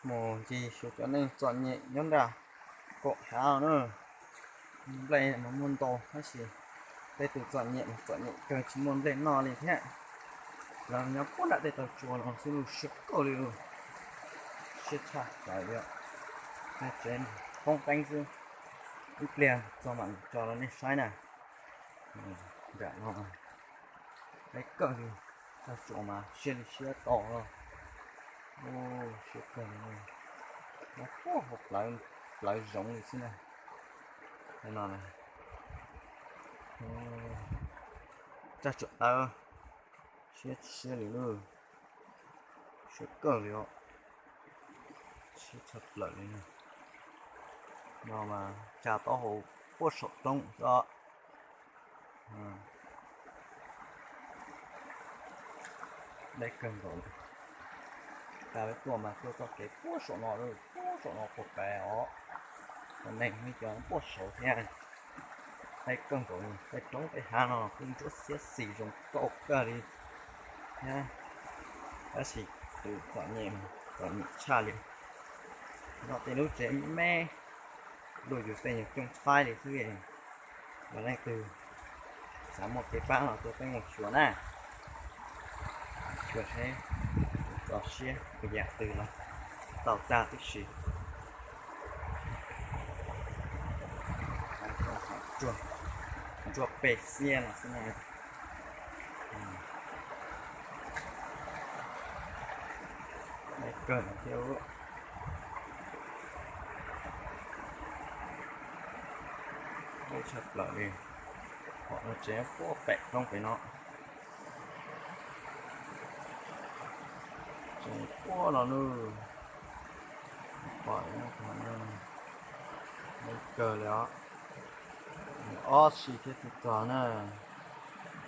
Mus ncig xyuas cov neeg txom nyem nyob nram kaum hav na. Nplej mas muaj ntau tab sis tej tus txom nyem mas txom nyem kawg tsis muaj nplej noj li thiab. Lawv nyob puag nram tej tog tsua no xwb, lub siab kawg li, siab tshaj plaws li. Tsev poob teeb xwb, ib pliag txog mam tso rau nej saib na. Nram no peb kawg li, tog tsua mas siab li siab to no. Siab kawg li, nyob puag hauv plawv zoov li xwb na. No, tsaj tsua tawb, siab tsis siab li lub, siab kawg li os, siab tshaj plaws li. No mas tsa taub hau puag saum roob xwb. Deb kawg nkaus li. Tag peb tuaj mas tuaj txoj kev puag saum no, puag saum no puag pem os. Cov neeg nyob cov puag saud thiab. Deb kawg nkaus li, tej roob tej hav no kuj ntsuab xiab xis zoo nkauj kawg li thiab. Tab sis tus txom nyem, txom nyem tshaj li. Nyob tej lub tsev me me, luaj yus tej nyuag cooj txhaib li xwb. Yog leej twg xav muaj kev pab los tuaj peb mus xyuas na, xyuas seb txoj siab ua yam twg los tau tag tib si. Ntsuag pej xiab no xwb na. Deb kawg no thiab. Deb tshaj plaws li. Pom no tsev puag pem roob pem no. Tsev puag no nawb. Pom deb kawg li os. Ob si thiab tsis txog na.